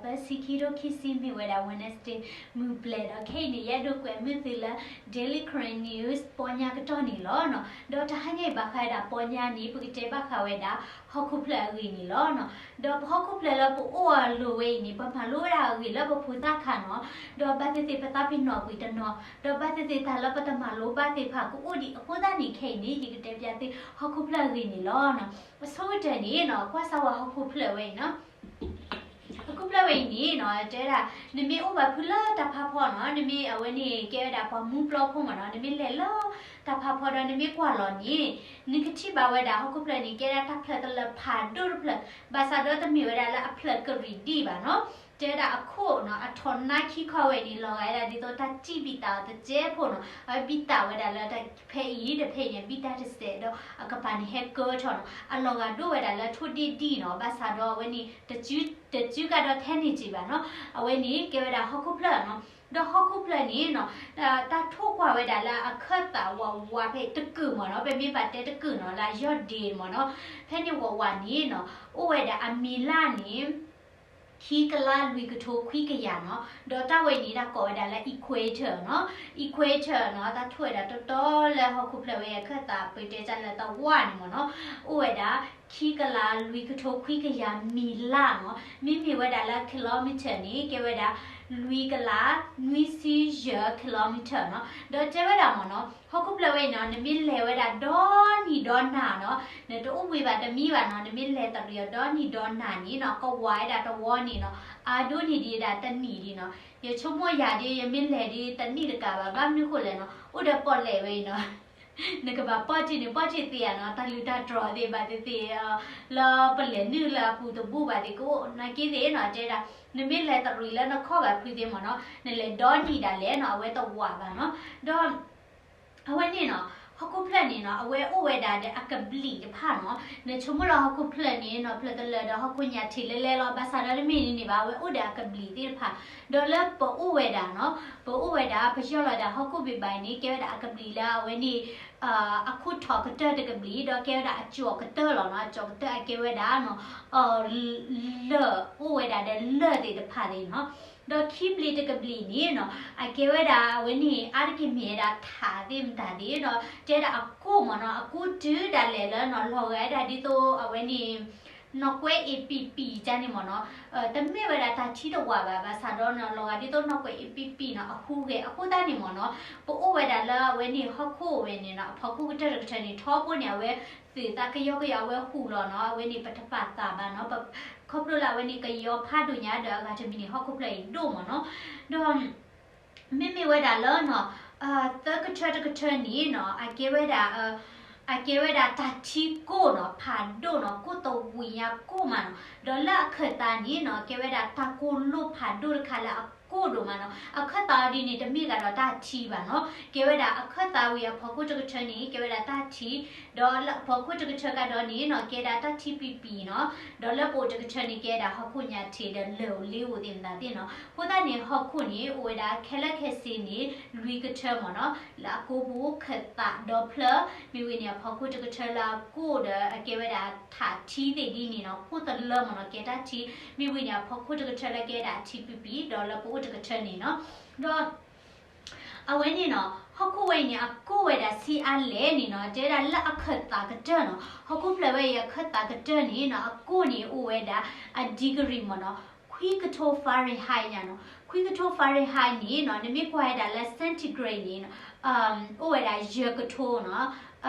ဖဲဆံခံထိခံဆံမ့ၢ်ဝဲဒၣ် Wednesday မုၢ်ဘျဲၣ်ဒီး ခဲအံၤန့ၣ် ယအဲၣ်ဒိးကွဲးမုာ်သုလၢ Daily Karen News ပီညါကတီၢ်န့ၣ်လီၤ. ဒီးတဟါညါအံၤဘၣ်ဃးဝဲဒၣ်ပီညါန့ၣ် ပကတဲဘၣ်ဃးဝဲဒၣ် ဟီၣ်ခိၣ်ဖျၢၣ်အဂ့ၢ်န့ၣ်လီၤ. ဒီးပဟီၣ်ခိၣ်ဖျၢၣ်လၢပအိၣ်အလိၤဝဲအံၤန့ၣ် ပမၤလိဝဲဒၣ်အဂ့ၢ်လၢပဖိသၣ်ခါနီၤ, ဒီးဘၣ်သ့ၣ်သ့ၣ်ပသးပ့ၤနီၣ်ကွံာ်တနီၤ, ဒီးဘၣ်သ့ၣ်သ့ၣ်တၢ်လၢပတမၤလိဘၣ်သ့ၣ်တဖၣ်ကအိၣ်ဒံးအဃိသတးန့ၣ် ခဲအံၤန့ၣ် ယကတဲပျးသုဟီၣ်ခိၣ်ဖျၢၣ်အဂ့ၢ်န့ၣ်လီၤ. အဆိကတၢၢ်န့ၣ်နီၤ ကွၢ်စၢ်ဝဲဟီၣ်ခိၣ်ဖျၢၣ်ဝဲအံၤနီၤ ဟီၣ်ခိၣ်ဖျၢၣ်ဝဲအံၤန့ၣ်နီၤ တဲဒၣ် နမ့ၢ်အိၣ်ဘၣ်ဖုလၢတၢ်ဖးဖီနီၤ, နမ့ၢ်အဝဲန့ၣ်ကဲဝဲဒၣ်ပှၤမူပျီဖိမ့ၢ်နီၤ, နမ့ၢ်လဲၤလၢတၢ်ဖးဖီဒီးနမ့ၢ်ကွၢ်လီၤန့ၣ် နကထံၣ်ဘၣ်ဝဲဒၣ်ဟီၣ်ခိၣ်ဖျၢၣ်န့ၣ် ကဲဒၣ်တၢ်ဖျၢၣ်တလၢၢ်ဖးဒိၣ်တဖျၢၣ်, ဘၣ်ဆၣ်ဒီးတမ့ၢ်ဝဲဒၣ်လၢအဖျၢၣ်ကရံၣ်ဒံၣ်ဘၣ်နီၤ, တဲဒၣ်အခိၣ်နီၤ အထိးနါခံခီဝဲန့ၣ် လီၤဂာ်ဝဲဒၣ်ဒ်သိးတၢ်စံၣ်ဘံၣ်တၢ်အီၤတစဲးဖိနီၤ, အဝဲဘံၣ်တၢ်ဝဲဒၣ်လၢဖဲအံၤဒီးဖဲအံၤန့ၣ် ဘံၣ်တၢ်တစဲးဒီးအကပၤန့ၣ်ဟဲကၢထီၣ်နီၤ, အလီၤဂာ်ဒိၣ်ဝဲဒၣ်လၢထိၣ်ဒ့ၣ်ဒံၣ်နီၤ, ဘၣ်ဆၣ်ဒီးအဝဲန့ၣ် တစုကဒီးထဲန့ၣ်က့ၤဘၣ်နီၤ, အဝဲန့ၣ်ကဲဝဲဒၣ်ဟီၣ်ခိၣ်ဖျၢၣ်နီၤ, ဒီးဟီၣ်ခိၣ်ဖျၢၣ်န့ၣ်နီၤ တၢ်ထိၣ်ကွၢ်ဝဲဒၣ်လၢအခၢၣ်သးဝးဝးဖဲတကုာ်မ့ၢ်နီၤ, ပမ့ၢ်ဘၣ်တဲတကုာ်နီၤ လၢအယီၢ်ဒ့မ့ၢ်နီၤ, ဖဲန့ၣ်ဝးဝးန့ၣ်နီၤ အိၣ်ဝဲဒၣ်အမံၤလၢ်န့ၣ် ခံကလးလွံၢ်ကထိခွံကယၤနီၤ, ဒီးတၢ်ဝဲန့ၣ်တၢ်ကိးဝဲဒၣ်လၢ equator နီၤ, equator နီၤ တၢ်ထိၣ်ဝဲဒၣ်တီတီလၢဟီၣ်ခိၣ်ဖျၢၣ်ဝဲအခၢၣ်သးပတဲတၢ်လၢသဝီန့ၣ်မ့ၢ်နီၤ, အိၣ်ဝဲဒၣ် ခံကလးလွံၢ်ကထိခွံကယၤမံၤလၢ်နီၤ, မ့မ့ၢ်ဝဲဒၣ်လၢ kilometer န့ၣ် ကဲဝဲဒၣ် လွံၢ်ကလးနွံဆံယဲၢ် kilometer နီၤ, ဒီးတဲဝဲဒၣ်မ့ၢ်နီၤ ဟီၣ်ခိၣ်ဖျၢၣ်ဝဲအံၤနီၤ နမ့ၢ်လဲၤဝဲဒၣ်ဒီနံၤဒီနၤနီၤ, နတအိၣ်ဘှံးဘၣ်တမံဘၣ်နီၤ, နမ့ၢ်လဲၤတရံးအီၤဒီနံၤဒီနၤန့ၣ်နီၤ ကဝးဝဲဒၣ်တဝီန့ၣ်နီၤ အါဒိၣ်န့ၢ်ဒံးဝဲဒၣ်တနံၣ်ဒံးနီၤ, ယဆိကမိၣ်ယၤဒ် ယမ့ၢ်လဲၤဒ်တနံၣ်တကးဘၣ်, ဘၣ်မနုၤဃိလဲၣ်နီၤ အိၣ်ဒီးပီၣ်လဲၣ်ဝဲအံၤနီၤ နကဘၣ်ပီၣ်တံၢ်န့ၣ် ပီၣ်တံၢ်သ့ဧါနီၤ, တၢ်လုၢ်တၢ်တြီၤသ့ၣ်ဘၣ်သ့ၣ်သ့ၣ် လၢပလဲၤနုာ်လၢအပူၤတဘူၣ်ဘၣ်သ့ၣ်ကအိၣ် နာ်က့သ့ၣ်နီၤ တဲဒၣ် နမ့ၢ်လဲၤတရံးလၢနခီၣ်ဘၣ်ဖုးသ့ၣ်မ့ၢ်နီၤ နလဲၤဒီနံၤဒၣ်လဲာ်နီၤ အဝဲတဝးဘၣ်နီၤ, ဒီး အဝဲန့ၣ်နီၤ ဟီၣ်ခိၣ်ဖျၢၣ်န့ၣ်နီၤ အဝဲအိၣ်ဝဲဒၣ်ဒီးအကဘျံးတဖၣ်နီၤ, နဆိကမိၣ်လၢဟီၣ်ခိၣ်ဖျၢၣ်န့ၣ်နီၤ ဖျၢၣ်တလၢာ်ဒီးဟီၣ်ခိၣ်ညါထံးလဲလဲလီၤ, ဘၣ်ဆၣ်ဒီးတမ့ၢ်န့ၣ်န့ၣ်ဘၣ် အဝဲအိၣ်ဒီးအကဘျံးသ့ၣ်တဖၣ်, ဒီးလၢပအိၣ်ဝဲဒၣ်နီၤ ပအိၣ်ဝဲဒၣ် ပယီၢ်လီၤဒၣ်ဟီၣ်ခိၣ်ဘံၣ်ဘၣ်န့ၣ် ကဲဝဲဒၣ်အကဘျံးလၢအဝဲန့ၣ် အခိၣ်ထီၣ်ကတၢၢ်တကဘျံး ဒီးကဲဝဲဒၣ်အကၠီၤကတၢၢ်လီၤနီၤ, အကၠီၤကတၢၢ်အကဲဝဲဒၣ်နီၤ လၢၢ်အိၣ်ဝဲဒၣ်ဒီးလၢၢ်သ့ၣ်တဖၣ်သ့ၣ်နီၤ, ဒီးခံဘျံးတကဘျံးန့ၣ်နီၤ အကဲဝဲဒၣ်အဝဲန့ၣ် အါတက့ၢ်မ့ၢ်ဝဲဒၣ်ထးသ့ၣ်မတၤသ့ၣ်ဒီး တဲဒၣ်အကိၣ်မ့ၢ်နီၤ အကိၣ်တုၤဒၣ်လဲာ်လၢနီၤ လီၤဂာ်ဝဲဒၣ်ဒ်သိးအဝဲန့ၣ် နီၢ်ကွဲးအ့ပံပံကန့ၣ်မ့ၢ်နီၤ, တမ့ၢ်ဝဲဒၣ်တၢ်ထံတဝးဘၣ် ဘၣ်ဆၣ်ဒီးနီၤ လီၤဂာ်ဒ်သိးနီၢ်ကွဲးအ့ပံပံနီၤ အဟူးဂဲၤအဃိသတးန့ၣ်မ့ၢ်နီၤ, ပအိၣ်ဝဲဒၣ်လၢအဝဲန့ၣ်ဟီၣ်ခိၣ်ဝဲန့ၣ်နီၤ အဖီခိၣ်ကတၢၢ်တကထၢန့ၣ် ထီဘိန့ၣ် အဝဲသုးသးကယီကယီ အဝဲဟူးလီၤနီၤ, အဝဲန့ၣ်ပတပာ်သးဘၣ်နီၤ, ခီဖျိလၢအဝဲန့ၣ်ကယီဖးဒိၣ်ညါဒီးအဂၤတမံၤန့ၣ် ဟီၣ်ခိၣ်ဖျၢၣ်အံၤဒိၣ်မ့ၢ်နီၤ, ဒီး မ့မ့ၢ်ဝဲဒၣ်လၢနီၤ သၢကထၢတကထၢန့ၣ်နီၤ အကဲဝဲဒၣ် အကဲဝဲဒၣ်တၢ်ထံကိၣ်နီၤ ဖးဒိၣ်နီၤ ကိၣ်သဝံးညါကိၣ်မးနီၤ, ဒီးလၢအခၢၣ်သးန့ၣ်နီၤ ကဲဝဲဒၣ်တၢ်ကိၢ်လိၣ်ဖးဒိၣ်တခါလၢအကိၣ်ဒိၣ်မးနီၤ, အခၢၣ်သးအီၤဒ်န့ၣ် တမ့ၢ်ဂၤဒီးတၢ်ထံဘၣ်နီၤ, ကဲဝဲဒၣ်အခၢၣ်သးဝံၤအဖီခိၣ်တကထၢန့ၣ် ကဲဝဲဒၣ်တၢ်ထံ, ဒီးလၢအဖီခိၣ်တကထၢကဒီးန့ၣ်နီၤ ကဲဒၣ်တၢ်ထံပံပံနီၤ, ဒီးလၢပအိၣ်တကထၢန့ၣ် ကဲဒၣ်ဟီၣ်ခိၣ်ညါထံးဒီးလၢၢ်အိၣ်လ့အိၣ်သ့ၣ်မတၤသ့ၣ်နီၤ, အဃိသတးန့ၣ် ဟီၣ်ခိၣ်န့ၣ် အိၣ်ဝဲဒၣ်ခဲလၢာ်ခဲဆ့န့ၣ် လွံၢ်ကထၢမ့ၢ်နီၤ, လၢအကိၢ်ပူၤခၢၣ်သးဒီဖျၢၣ်, မ့ၢ်ဝံၤန့ၣ်အဖီခိၣ်တကထၢလၢအကိၣ်ဒီးအကဲဝဲဒၣ်ထးထံသ့ၣ်ဒ်န့ၣ်နီၤ, ကိၣ်တလၢမ့ၢ်နီၤ ကဲတၢ်ထံ, မ့ၢ်ဝံၤန့ၣ်အဖီခိၣ်တကထၢလၢကဲဒၣ်အထံပံပံ ဒီးလၢပအိၣ်တကထၢန့ၣ်နီၤ, ဒီး အဝဲန့ၣ်နီၤ ဟီၣ်ခိၣ်ဝဲအံၤန့ၣ် အကိၢ်ဝဲဒၣ်ဆံးအါလဲၣ်န့ၣ်နီၤ တဲဒၣ်လၢအခၢၣ်သးကတၢၢ်နီၤ, ဟီၣ်ခိၣ်ဖျၢၣ်ဝဲအံၤအခၢၣ်သးကတၢၢ်န့ၣ်နီၤ အကိၢ်န့ၣ်အိၣ်ဝဲဒၣ် အ degree မ့ၢ်နီၤ, ခွံကထိ Fahrenheit ညါနီၤ, ခွံကထိ Fahrenheit န့ၣ်နီၤ နမ့ၢ်ကွၢ်ဝဲဒၣ်လၢ centigrade န့ၣ်နီၤ အိၣ်ဝဲဒၣ်ယဲၢ်ကထိနီၤ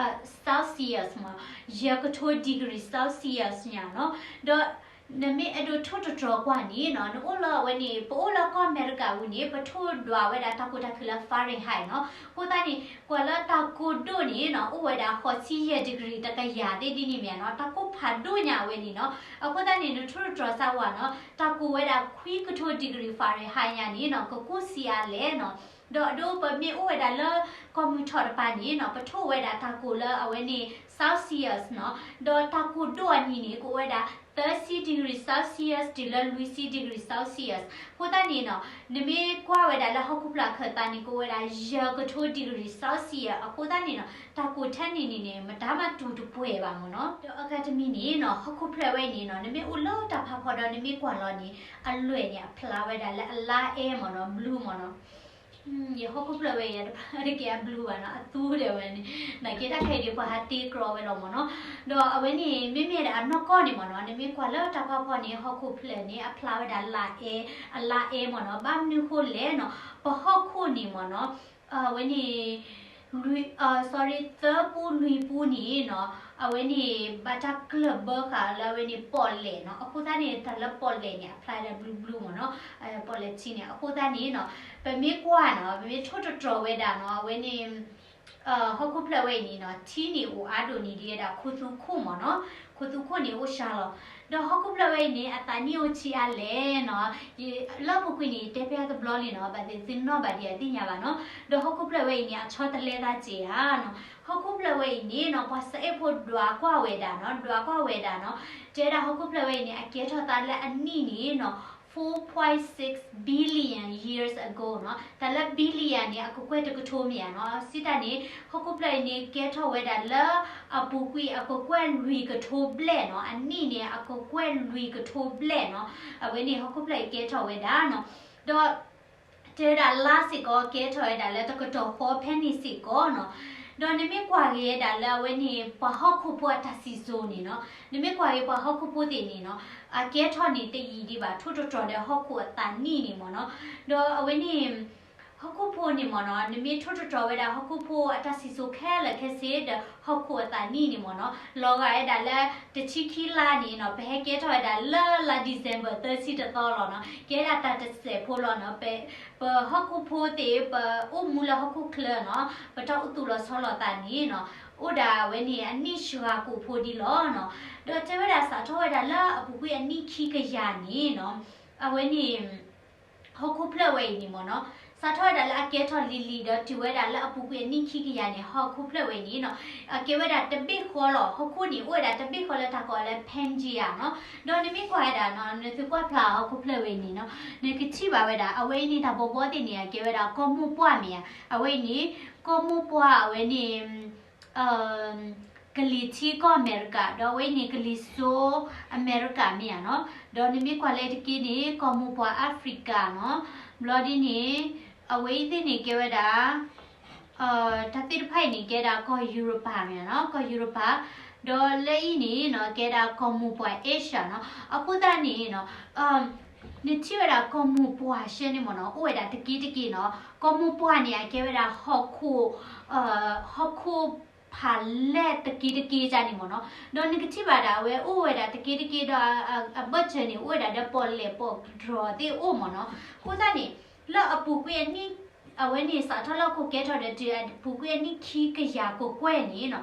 Celsius မ့ၢ်နီၤ, ယဲၢ်ကထိ degree Celsius ညါနီၤ, ဒီး နမ့ၢ်အဲၣ်ဒိးထိၣ်သတြီၤကွၢ်န့ၣ်နီၤ နအိၣ်လၢအဝဲန့ၣ် ပအိၣ်လၢကီၢ်အမဲရကၤပူၤန့ၣ် ပထိၣ်ဒွးဝဲဒၣ်တၢ်ကိၢ်တၢ်ခုၣ်လၢ Fahrenheit နီၤ, အဃိသတးန့ၣ် ကွၢ်လၢတၢ်ကိၢ်ဒိၣ်န့ၣ်နီၤ အိၣ်ဝဲဒၣ်ဃိးဆံယဲၢ် degree တကယၤသ့ၣ်ဒ်န့ၣ်မ့ၢ်နီၤ, တၢ်ကိၢ်ဖးဒိၣ်ညါအဝဲန့ၣ်နီၤ, အဃိသတးန့ၣ် နထိၣ်သတြီၤစၢ်ဝဲနီၤ တၢ်ကိၢ်ဝဲဒၣ်ခွံကထိ degree Fahrenheit ညါန့ၣ်နီၤ ကကိၢ်ဆံးအါလဲၣ်နီၤ, ဒီးအဒိပမ့ၢ်အိၣ်ဝဲဒၣ်လၢကီၢ်မုၢ်ထီၣ်တပၤန့ၣ်နီၤ ပထိၣ်ဝဲဒၣ်တၢ်ကိၢ်လၢအဝဲန့ၣ် Celsius နီၤ, ဒီးတၢ်ကိၢ်ဒိၣ်အနံၤန့ၣ် ကအိၣ်ဝဲဒၣ် သၢဆံ degree Celsius တုၤလၢလွံၢ်ဆံ degree Celsius အဃိသတးန့ၣ်နီၤ, နမ့ၢ်ကွၢ်ဝဲဒၣ်လၢဟီၣ်ခိၣ်ဖျၢၣ်အခၢၣ်သးန့ၣ် ကအိၣ်ဝဲဒၣ်ယဲၢ်ကထိ degree Celsius အဃိသတးန့ၣ်နီၤ, တၢ်ကိၢ်ထဲန့ၣ်န့ၣ်န့ၣ် မတၤမးတူၢ်တပှဲၤဘၣ်မ့ၢ်နီၤ. ဒီးအဂၤတမံၤန့ၣ်နီၤ, ဟီၣ်ခိၣ်ဖျၢၣ်ဝဲအံၤန့ၣ်နီၤ, နမ့ၢ်အိၣ်လၢတၢ်ဖးဖီဒီးနမ့ၢ်ကွၢ်လီၤန့ၣ် အလွဲၢ်န့ၣ် အဖျါဝဲဒၣ်လၢအလါ အဲ မ့ၢ်နီၤ, blue မ့ၢ်နီၤ. ယဟီၣ်ခိၣ်ဖျၢၣ်ဝဲအံၤ တဘၣ်တက့ၢ်အ blue ဘၣ်နီၤ, အသူဒဲးဝဲန့ၣ်, နာ်က့တၢ်ခဲအံၤဒ်ပှၤဟးတ့ကြီဝဲလီၤမ့ၢ်နီၤ. ဒီးအဝဲန့ၣ် မ့မ့ၢ်ဒၣ်အနီၢ်ကီၢ်န့ၣ်မ့ၢ်နီၤ, နမ့ၢ်ကွၢ်လၢတၢ်ဖးဖီန့ၣ် ဟီၣ်ခိၣ်ဖျၢၣ်န့ၣ် အဖျါဝဲဒၣ်လါ အဲ, အလါ အဲ မ့ၢ်နီၤ. ဘၣ်မနုၤဃိလဲၣ်နီၤ, ပဟီၣ်ခိၣ်န့ၣ်မ့ၢ်နီၤ, အဝဲန့ၣ် လွံၢ်, sorry, သၢပူလွံၢ်ပူန့ၣ်နီၤ, အဝဲန့ၣ် ဘၣ်တၢ်ကျၢၢ်ဘၢဃာ်လၢအဝဲန့ၣ်ပီၣ်လဲၣ်နီၤ. အဃိသတးန့ၣ် တၢ်လၢပီၣ်လဲၣ်န့ၣ် အဖျါဝဲဒၣ် blue blue မ့ၢ်နီၤ, ပီၣ်လဲၣ်ထံန့ၣ်. အဃိသတးန့ၣ်နီၤ, ပမ့ၢ်ကွၢ်နီၤ, ပမ့ၢ်ထိၣ်သတြီၤဝဲဒၣ်နီၤ, အဝဲန့ၣ် ဟီၣ်ခိၣ်ဖျၢၣ်ဝဲအံၤန့ၣ်နီၤ, ထံန့ၣ်အိၣ်အါဒိၣ်န့ၣ် ဒ်ဝဲဒၣ်ခိၣ်သူခိၣ်မ့ၢ်နီၤ, ခိၣ်သူခိၣ်န့ၣ်အိၣ်စှၤလီၤ. ဒီးဟီၣ်ခိၣ်ဖျၢၣ်ဝဲအံၤန့ၣ် အသးနံၣ်အိၣ်ဆံးအါလဲၣ်နီၤ, လၢအပူၤကွံာ်န့ၣ် ယတဲဖျါတဘျီလံနီၤ, ဘၣ်သ့ၣ်သ့ၣ်နီၣ်ဘၣ်ဒံးအသ့ၣ်ညါဘၣ်နီၤ. ဒီးဟီၣ်ခိၣ်ဖျၢၣ်ဝဲအံၤန့ၣ် အဆီတလဲသးစ့ၢ်ဧါနီၤ. ဟီၣ်ခိၣ်ဖျၢၣ်ဝဲအံၤန့ၣ်နီၤ, ပှၤစဲးအဲၣ်ဖိဒွးကွၢ်ဝဲဒၣ်နီၤ, ဒွးကွၢ်ဝဲဒၣ်နီၤ, တဲဒၣ်ဟီၣ်ခိၣ်ဖျၢၣ်ဝဲအံၤန့ၣ် အကဲထီၣ်သးလၢအနံၣ်န့ၣ်နီၤ, four point six billion years ago နီၤ. တၢ်လၢ billion န့ၣ် အကကွဲၢ်တကထိမ့ၢ်ဧါနီၤ. စံးတၢ်န့ၣ် ဟီၣ်ခိၣ်ဖျၢၣ်အံၤန့ၣ် ကဲထီၣ်ဝဲဒၣ်လၢအပူၤကွံာ်အကကွဲၢ်လွံၢ်ကထိဘျဲၣ်နီၤ, အနံၣ်န့ၣ် အကကွဲၢ်လွံၢ်ကထိဘျဲၣ်နီၤ. အဝဲန့ၣ်ဟီၣ်ခိၣ်ဖျၢၣ်အံၤကဲထီၣ်ဝဲဒၣ်နီၤ. ဒီး တဲဝဲဒၣ်လါစ့ၢ်ကီး ကဲထီၣ်ဝဲဒၣ်လၢတကတီၢ်ဃီဖဲန့ၣ်စ့ၢ်ကီးနီၤ. ဒီးနမ့ၢ်ကွၢ်က့ၤဝဲဒၣ်လၢအဝဲန့ၣ် ပှၤဟီၣ်ခိၣ်ဖိအတၢ်စံၣ်စိၤန့ၣ်နီၤ, နမ့ၢ်ကွၢ်က့ၤပှၤဟီၣ်ခိၣ်ဖိသ့ၣ်န့ၣ်နီၤ, အကဲထီၣ်န့ၣ်တယံာ်ဒံးဘၣ် ထိၣ်သတြီၤဒီးဟီၣ်ခိၣ်အသးနံၣ်န့ၣ်မ့ၢ်နီၤ. ဒီးအဝဲန့ၣ် ဟီၣ်ခိၣ်ဖိန့ၣ်မ့ၢ်နီၤ, နမ့ၢ်ထိၣ်သတြီၤဝဲဒၣ်ဟီၣ်ခိၣ်ဖိအတၢ်စံၣ်စိၤခဲလၢာ်ခဲဆ့ဒီးဟီၣ်ခိၣ်အသးနံၣ်န့ၣ်မ့ၢ်နီၤ, လီၤဂာ်ဝဲဒၣ်လၢတဆံခံလါန့ၣ်နီၤ, ပဟဲကဲထီၣ်ဝဲဒၣ်လၢလါ December သၢဆံတသီလီၤနီၤ. ကဲဒၣ်တၢ်တစဲးဖိလီၤနီၤ. ပ ပဟီၣ်ခိၣ်ဖိသ့ၣ် ပအိၣ်မူလၢဟီၣ်ခိၣ်ချၢနီၤ, ပတၢ်အိၣ်သူၣ်လီၤဆီလီၤသးန့ၣ်နီၤ, အိၣ်ဒၣ်ဝဲန့ၣ်အနံၣ်စှၤကိာ်ဖိဒံးလီၤနီၤ. ဒီးတဲဝဲဒၣ်စးထီၣ်ဝဲဒၣ်လၢအပူၤကွံာ်အနံၣ်ခံကယၤန့ၣ်နီၤ, အဝဲန့ၣ် ဟီၣ်ခိၣ်ဖျၢၣ်ဝဲအံၤန့ၣ်မ့ၢ်နီၤ, စးထီၣ်ဝဲဒၣ်လၢအကဲထီၣ်လံၤလံၤဒီးတုၤဝဲဒၣ်လၢအပူၤကွံာ်အနံၣ်ခံကယၤန့ၣ် ဟီၣ်ခိၣ်ဖျၢၣ်ဝဲအံၤန့ၣ်နီၤ, အကဲဝဲဒၣ်တဘ့ၣ်ဃီလီၤ. ဟီၣ်ခိၣ်န့ၣ် အိၣ်ဝဲဒၣ်တဘ့ၣ်ဃီလၢတၢ်ကိးလၢ Pangea နီၤ. ဒီးနမ့ၢ်ကွၢ်ဝဲဒၣ်နီၤ, နသုကွၢ်ဖျါဟီၣ်ခိၣ်ဖျၢၣ်ဝဲအံၤန့ၣ်နီၤ, နကထံၣ်ဘၣ်ဝဲဒၣ် အဝဲအံၤန့ၣ် တၢ်ဘီဘီသ့ၣ်န့ၣ် အကဲဝဲဒၣ်ကီၢ်မိၢ်ပှၢ်မ့ၢ်ဧါ. အဝဲအံၤန့ၣ် ကီၢ်မိၢ်ပှၢ်အဝဲန့ၣ် ကလံၤထံကီၢ်အမဲရကၤ, ဒီးအဝဲအံၤန့ၣ် ကလံၤစိအမဲရကၤမ့ၢ်ဧါနီၤ. ဒီးနမ့ၢ်ကွၢ်လၢတက့ၢ်န့ၣ် ကီၢ်မိၢ်ပှၢ်အဖရံကၤနီၤ. ဘျီဒ်န့ၣ် အဝဲအံၤသ့ၣ်န့ၣ်ကဲဝဲဒၣ် တၢ်သ့ၣ်တဖၣ်အံၤန့ၣ် ကဲဒၣ်ကီၢ်ယူရပၤမ့ၢ်ဧါနီၤ, ကီၢ်ယူရပၤ. ဒီးလၢအံၤန့ၣ်နီၤ ကဲဒၣ်ကီၢ်မိၢ်ပှၢ် Asia နီၤ. အဃိသတးန့ၣ်နီၤ နထံၣ်ဝဲဒၣ်ကီၢ်မိၢ်ပှၢ်ရှဲန့ၣ်မ့ၢ်နီၤ အိၣ်ဝဲဒၣ်တက့ၢ်တက့ၢ်နီၤ. ကီၢ်မိၢ်ပှၢ်န့ၣ် အကဲဝဲဒၣ်ဟီၣ်ခိၣ် ဟီၣ်ခိၣ်ဖးလဲၢ်တက့ၢ်တက့ၢ်န့ၣ်မ့ၢ်နီၤ. ဒီးနကထံၣ်ဘၣ်ဒၣ် အဝဲအိၣ်ဝဲဒၣ်တက့ၢ်တက့ၢ်ဒီး အဘၢၣ်စၢၤန့ၣ် အိၣ်ဝဲဒၣ်ဒီးပီၣ်လဲၣ်ပီၣ်ဒြီသ့ၣ်အိၣ်မ့ၢ်နီၤ. အဃိသတးန့ၣ် လၢအပူၤကွံာ်အနံၣ် အဝဲန့ၣ်စးထီၣ်လၢဟီၣ်ခိၣ်ကဲထီၣ်ဒီးတုၤအပူၤကွံာ်အနံၣ်ခံကယၤကကွဲၢ်န့ၣ်နီၤ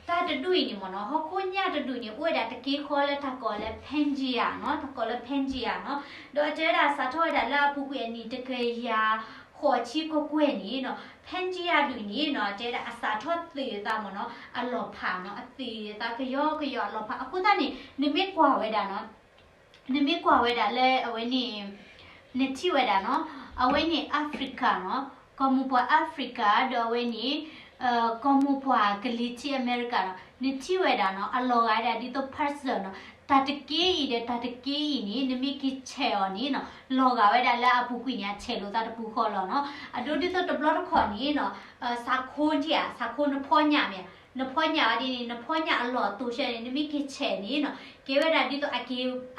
တၢ်တဒူၣ်အံၤန့ၣ်မ့ၢ်နီၤ ဟီၣ်ခိၣ်ညၣ်တဒူၣ်န့ၣ် အိၣ်ဝဲဒၣ်တက့ၢ်ဃီလၢတၢ်ကိးလၢ Pangea နီၤ, တၢ်ကိးလၢ Pangea နီၤ. ဒီးအတဲဝဲဒၣ်စးထီၣ်ဝဲဒၣ်လၢအပူၤကွံာ်အနံၣ်တကယၤဃိးဆံကကွဲၢ်န့ၣ်နီၤ Pangea ဒူၣ်န့ၣ်နီၤ တဲဝဲဒၣ်အစးထီၣ်သုးအသးမ့ၢ်နီၤ အလီၤဖးနီၤ အသုးအသးကယီကယီအလီၤဖး အဃိသတးန့ၣ် နမ့ၢ်ကွၢ်ဝဲဒၣ်နီၤ နမ့ၢ်ကွၢ်ဝဲဒၣ်လၢအဝဲန့ၣ် နထံၣ်ဝဲဒၣ်နီၤ အဝဲန့ၣ် Africa နီၤ ကီၢ်မိၢ်ပှၢ် Africa ဒီးအဝဲန့ၣ် ကီၢ်မိၢ်ပှၢ်ကလံၤထံး America နီၤ နထံၣ်ဝဲဒၣ်နီၤ အလီၤဂာ်ဝဲဒၣ်ဒ်သိး puzzle နီၤ တၢ်တက့ၢ်အံၤဒီးတၢ်တက့ၢ်အံၤန့ၣ် နမ့ၢ်က့ၤဆဲးအီၤန့ၣ်နီၤ လီၤဂာ်ဝဲဒၣ်လၢအပူၤကွံာ်န့ၣ် အဆဲးလိာ်သးတပူၤဃီလီၤနီၤ အဒိဒ်သိးတဘျီတခီၣ်န့ၣ်နီၤ စးခိထံၣ်ဧါ စးခိနဖီညၣ်မ့ၢ်ဧါ နဖီညၣ်အီၤဒ်န့ၣ် နဖီညၣ်အလီၢ်အသိးဆဲးန့ၣ် နမ့ၢ်က့ၤဆဲးန့ၣ်နီၤ ကဲဝဲဒၣ်ဒ်သိး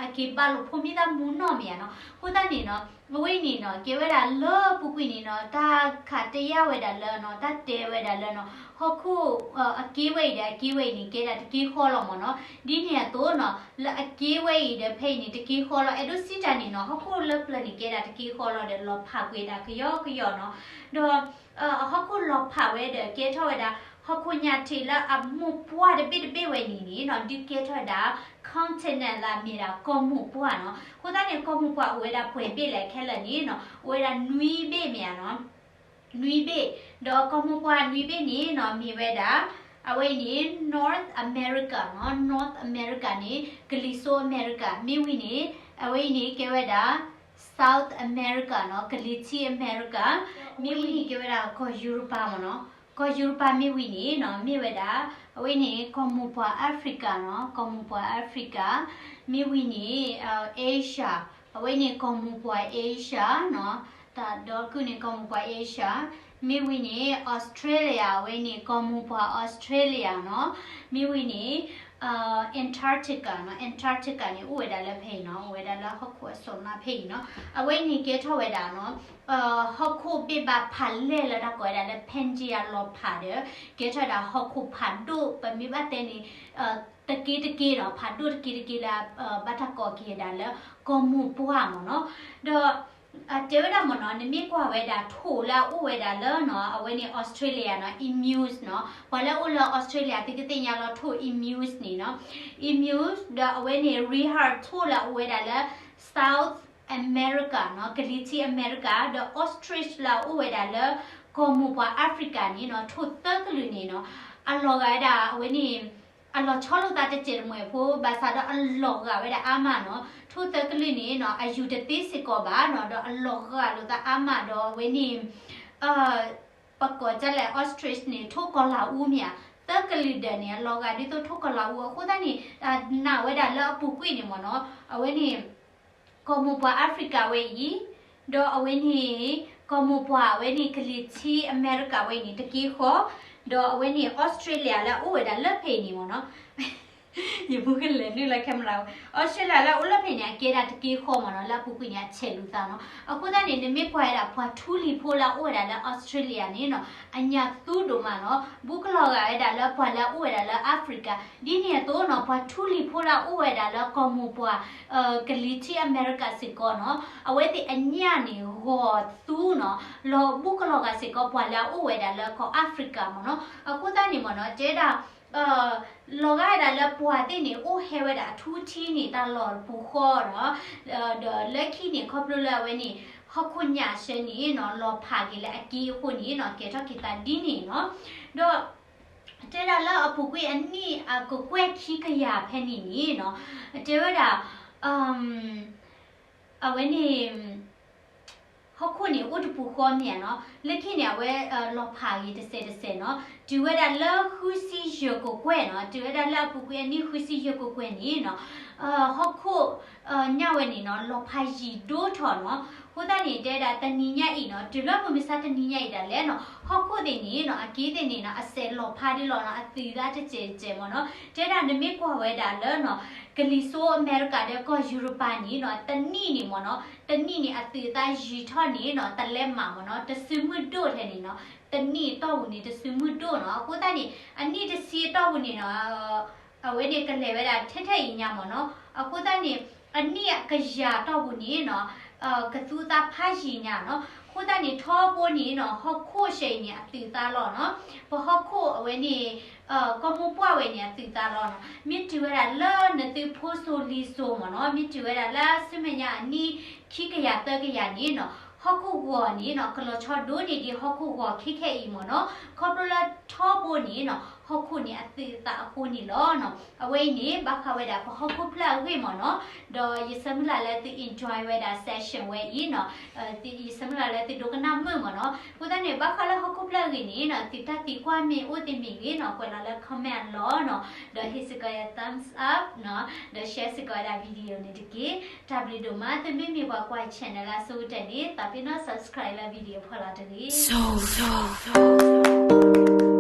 အက့ၤဘၣ်လိာ်ဖိမ့ၢ်သးမူနီၢ်မ့ၢ်ဧါနီၤ အဃိသတးန့ၣ်နီၤ အဝဲအံၤန့ၣ်နီၤ ကဲဝဲဒၣ်လၢပူၤကွံာ်န့ၣ်နီၤ တၢ်ခးတဲယၢ်ဝဲဒၣ်လၢနီၤ တၢ်တဲဝဲဒၣ်လၢနီၤ ဟီၣ်ခိၣ် အက့ဝဲအံၤဒီးအက့ဝဲအံၤန့ၣ် ကဲဒၣ်တက့ၢ်ဃီလီၤမ့ၢ်နီၤ ဒ်န့ၣ်အသိးနီၤ လၢအက့ဝဲအံၤဒီးဖဲအံၤန့ၣ် တက့ၢ်ဃီလီၤ အဲၣ်ဒိးစံးတၢ်န့ၣ်နီၤ ဟီၣ်ခိၣ်လၢပျၢၤန့ၣ် ကဲဒၣ်တက့ၢ်ဃီလီၤဒီး လီၤဖးကွံာ်ဒၣ်ကယီကယီနီၤ ဒီး အဟီၣ်ခိၣ်လီၤဖးဝဲဒီးကဲထီၣ်ဝဲဒၣ် ဟီၣ်ခိၣ်ညၣ်ထံးလၢအမိၢ်ပှၢ်တဘ့ၣ်တဘ့ၣ်ဝဲန့ၣ်န့ၣ်နီၤ ဒုးကဲထီၣ်ဝဲဒၣ် continent လၢအမ့ၢ်ဒၣ်ကီၢ်မိၢ်ပှၢ်နီၤ အဃိသတးန့ၣ် ကီၢ်မိၢ်ပှၢ်အိၣ်ဝဲဒၣ်ပှဲၤဘ့ၣ်လဲၣ်ခဲလၢာ်န့ၣ်နီၤ အိၣ်ဝဲဒၣ်နွံဘ့ၣ်မ့ၢ်ဧါနီၤ နွံဘ့ၣ် ဒီးကီၢ်မိၢ်ပှၢ်နွံဘ့ၣ်န့ၣ်နီၤ မ့ၢ်ဝဲဒၣ် အဝဲအံၤန့ၣ် North America နီၤ, North America န့ၣ် ကလံၤစိးအမဲရကၤ, မ့ၢ်ဝံၤန့ၣ် အဝဲအံၤန့ၣ် ကဲဝဲဒၣ် South America နီၤ, ကလံၤထံးအမဲရကၤ, မ့ၢ်ဝံၤန့ၣ် ကဲဝဲဒၣ်ကီၢ်ယူရပၤမ့ၢ်နီၤ, ကီၢ်ယူရပၤမ့ၢ်ဝံၤန့ၣ်နီၤ မ့ၢ်ဝဲဒၣ် အဝဲန့ၣ် ကီၢ်မိၢ်ပှၢ် Africa နီၤ, ကီၢ်မိၢ်ပှၢ် Africa, မ့ၢ်ဝံၤန့ၣ် Asia, အဝဲန့ၣ် ကီၢ်မိၢ်ပှၢ် Asia နီၤ, တၢ်ဒီကုၢ်န့ၣ် ကီၢ်မိၢ်ပှၢ် Asia, မ့ၢ်ဝံၤန့ၣ် Australia, အဝဲန့ၣ် ကီၢ်မိၢ်ပှၢ် Australia နီၤ, မ့ၢ်ဝံၤန့ၣ် Antarctica နီၤ, Antarctica န့ၣ် အိၣ်ဝဲဒၣ်လၢဖဲအံၤနီၤ, အိၣ်ဝဲဒၣ်လၢဟီၣ်ခိၣ်အစိၤနါဖဲအံၤနီၤ, အဝဲန့ၣ်ကဲထီၣ်ဝဲဒၣ်နီၤ ဟီၣ်ခိၣ်ဘ့ၣ်ဘၣ်ဖးလဲၢ်လၢတၢ်ကိးဝဲဒၣ်လၢ Pangea လီၤဖးဒီး ကဲထီၣ်ဝဲဒၣ်ဟီၣ်ခိၣ်ဖးဒိၣ် ပမ့ၢ်ဘၣ်တဲန့ၣ် တက့တက့နီၤ, ဖးဒိၣ်တက့တက့လၢ ဘၣ်တၢ်ကိးက့ၤဝဲဒၣ်လၢ ကီၢ်မိၢ်ပှၢ်မ့ၢ်နီၤ, ဒီး တဲဝဲဒၣ်မ့ၢ်နီၤ, နမ့ၢ်ကွၢ်ဝဲဒၣ်ထိၣ်လၢအအိၣ်ဝဲဒၣ်လၢနီၤ, အဝဲန့ၣ် Australia နီၤ, emus နီၤ, ပှၤလၢအအိၣ်လၢ Australia သုကသ့ၣ်ညါလီၤထိၣ် emus န့ၣ်နီၤ, emus ဒီးအဝဲန့ၣ် ရံဟၣ်ထိၣ်လၢအအိၣ်ဝဲဒၣ်လၢ South America နီၤ, ကလံၤထံးအမဲရကၤ, ဒီး ostrich လၢအအိၣ်ဝဲဒၣ်လၢ ကီၢ်မိၢ်ပှၢ် Africa န့ၣ်နီၤ, ထိၣ်သၢကလုာ်န့ၣ်နီၤ, အလီၤဂာ်ဝဲဒၣ်အဝဲန့ၣ် အလီၤဆီလိာ်သးတစဲးတမှဲၤဖိ ဘၣ်ဆၣ်ဒီးအလီၤဂာ်ဝဲဒၣ်အါမးနီၤ, ထိၣ်သၢကလုာ်န့ၣ်နီၤ အယူၤတသ့စ့ၢ်ကီးဘၣ်နီၤ, ဒီးအလီၤဂာ်လိာ်သးအါမးဒီးအဝဲန့ၣ် ပကိးဒ်လဲၣ် ostrich န့ၣ် ထိၣ်ကီၤလၤအူမ့ၢ်ဧါ, သၢကလုာ်ဒၢးန့ၣ် အလီၤဂာ်ဒ်သိးထိၣ်ကီၤလၤအူအဃိသတးန့ၣ် နာ်ဝဲဒၣ်လၢအပူၤကွံာ်န့ၣ်မ့ၢ်နီၤ, အဝဲန့ၣ် ကီၢ်မိၢ်ပှၢ် Africa ဝဲအံၤ, ဒီးအဝဲန့ၣ် ကီၢ်မိၢ်ပှၢ်အဝဲန့ၣ် ကလံၤထံးအမဲရကၤဝဲအံၤန့ၣ် တက့ဃီ, ဒီးအဝဲန့ၣ် Australia လၢအအိၣ်ဝဲဒၣ်လၢဖဲအံၤန့ၣ်မ့ၢ်နီၤ ယမူကလဲၤနုာ်လၢ camera ဝဲ Australia လၢအအိၣ်လၢဖဲအံၤန့ၣ် အကဲဒၣ်တက့ဃီမ့ၢ်နီၤ, လၢအပူၤကွံာ်န့ၣ် အဆဲးလူၤသးနီၤ, အဃိသတးန့ၣ် နမ့ၢ်ကွၢ်ဝဲဒၣ်ပှၤထူလံၤဖိလၢအအိၣ်ဝဲဒၣ်လၢ Australia န့ၣ်နီၤ အညၣ်သူဒိၣ်မးနီၤ, ဘူးကလီၤဂာ်ဝဲဒၣ်လၢပှၤလၢအအိၣ်ဝဲဒၣ်လၢ Africa, ဒ်န့ၣ်အသိးနီၤ ပှၤထူလံၤဖိလၢအအိၣ်ဝဲဒၣ်လၢကီၢ်မိၢ်ပှၢ် ကလံၤထံးအမဲရကၤစ့ၢ်ကီးနီၤ, အဝဲသ့ၣ်အညၣ်န့ၣ်ဂီၤသူနီၤ, လီၤဘူးကလီၤဂာ်စ့ၢ်ကီးပှၤလၢအအိၣ်ဝဲဒၣ်လၢကီၢ် Africa မ့ၢ်နီၤ, အဃိသတးန့ၣ်မ့ၢ်နီၤ တဲဒၣ် လီၤဂာ်ဝဲဒၣ်လၢပှၤသ့ၣ်န့ၣ် အိၣ်ဟဲဝဲဒၣ်အထူထံန့ၣ် တၢ်လီၢ်တပူၤဃီနီၤ, ဒီးလၢခံန့ၣ် ခီဖျိလၢအဝဲန့ၣ် ဟီၣ်ခိၣ်ညၣ်ဆၢန့ၣ်နီၤ လီၤဖးက့ၤလၢအက့အဃိန့ၣ်နီၤ ကဲထီၣ်က့ၤသးဒ်န့ၣ်နီၤ, ဒီး တဲဒၣ်လၢအပူၤကွံာ်အနံၣ်အကကွဲၢ်ခံကယၤဖဲန့ၣ်န့ၣ်နီၤ, တဲဝဲဒၣ် အဝဲန့ၣ် ဟီၣ်ခိၣ်န့ၣ် အိၣ်တပူၤဃီမ့ၢ်ဧါနီၤ, လၢခံန့ၣ် အဝဲလီၤဖးဂ့ၤတစဲးတစဲးနီၤ, တုၤဝဲဒၣ်လၢဃုဆံယဲၢ်ကကွဲၢ်နီၤ, တုၤဝဲဒၣ်လၢအပူၤကွံာ်အနံၣ်ဃုဆံယဲၢ်ကကွဲၢ်န့ၣ်နီၤ, ဟီၣ်ခိၣ်ညၣ်ဝဲန့ၣ်နီၤ လီၤဖးယံာ်ဒိၣ်ထီၣ်နီၤ, အဃိသတးန့ၣ် တဲဒၣ်တနံၤညါအံၤနီၤ, တုၤလၢမုၢ်မဆါတနံၤညါအံၤဒၣ်လဲာ်နီၤ, ဟီၣ်ခိၣ်သ့ၣ်န့ၣ်နီၤ အက့သ့ၣ်န့ၣ်နီၤ အစဲးလီၤဖးဒ်လီၤနီၤ, အသုးသးတစဲးတစဲးမ့ၢ်နီၤ, တဲဒၣ်နမ့ၢ်ကွၢ်ဝဲဒၣ်လၢနီၤ ကလံၤစိးအမဲရကၤဒီးကီၢ်ယူရပၤန့ၣ်နီၤ, တနံၣ်န့ၣ်မ့ၢ်နီၤ, တနံၣ်န့ၣ် အသုးသးယံာ်ထီၣ်န့ၣ်နီၤ တလဲမးမ့ၢ်နီၤ, တစုမုၢ်ဒိၣ်ထဲန့ၣ်နီၤ, တနံၣ်အတီၢ်ပူၤန့ၣ် တစုမုၢ်ဒိၣ်နီၤ, အဃိသတးန့ၣ် အနံၣ်တဆံအတီၢ်ပူၤန့ၣ်နီၤ အဝဲန့ၣ်ကလဲၤဝဲဒၣ်ထဲထဲအံၤညါမ့ၢ်နီၤ, အဃိသတးန့ၣ် အနံၣ်အကယၤတီၢ်ပူၤန့ၣ်နီၤ ကသူသးဖးယံာ်ညါနီၤ, အဃိသတးန့ၣ် ထီဘိန့ၣ်နီၤ ဟီၣ်ခိၣ်ရှဲအံၤန့ၣ် အသုးသးလီၤနီၤ, ပဟီၣ်ခိၣ်အဝဲန့ၣ် ကီၢ်မိၢ်ပှၢ်ဝဲန့ၣ် အသုးသးလီၤနီၤ, မ့ၢ်တုၤဝဲဒၣ်လၢနသုဖိစိၤလံၤစိၤမ့ၢ်နီၤ, မ့ၢ်တုၤဝဲဒၣ်လၢဆူမဲာ်ညါအနံၣ်ခံကယၤသၢကယၤန့ၣ်နီၤ, ဟီၣ်ခိၣ်ဂီၤန့ၣ်နီၤ ကလီၤဆီဒိၣ်န့ၢ်ဒံးဟီၣ်ခိၣ်ဂီၤခဲခဲအံၤမ့ၢ်နီၤ, ခီဖျိလၢထီဘိန့ၣ်နီၤ ဟီၣ်ခိၣ်န့ၣ်အသုးသးအဃိန့ၣ်လီၤနီၤ. အဝဲအံၤန့ၣ် ဘၣ်ဃးဝဲဒၣ်ပဟီၣ်ခိၣ်ဖျၢၣ်အဂ့ၢ်မ့ၢ်နီၤ, ဒီးယဆၢမုၢ်လၢ်လၢသု enjoy ဝဲဒၣ် session ဝဲအံၤနီၤ, ယဆၢမုၢ်လၢ်လၢသုဒိကနၣ်မုာ်မ့ၢ်နီၤ. အဃိသတးန့ၣ် ဘၣ်ဃးလၢဟီၣ်ခိၣ်ဖျၢၣ်အဂ့ၢ်န့ၣ်နီၤ သုတၢ်သံကွၢ်မ့ၢ်အိၣ်သ့ၣ်မ့ၢ်ဂ့ၤနီၤ ကွဲးလီၤလၢ comment အလီၢ်နီၤ, ဒီးဟ့ၣ်စ့ၢ်ကီးယၤ thumbs up နီၤ, ဒီး share စ့ၢ်ကီးဝဲဒၣ် video န့ၣ်တက့ၢ်. တၢ်ဘျုးဒိၣ်မး, သုမ့မ့ၢ်ပှၤကွၢ် channel လၢအဆိကတၢၢ်န့ၣ် သးပ့ၤနီၣ် subscribe လၢ video ဖီလာ်တဂ့ၤ.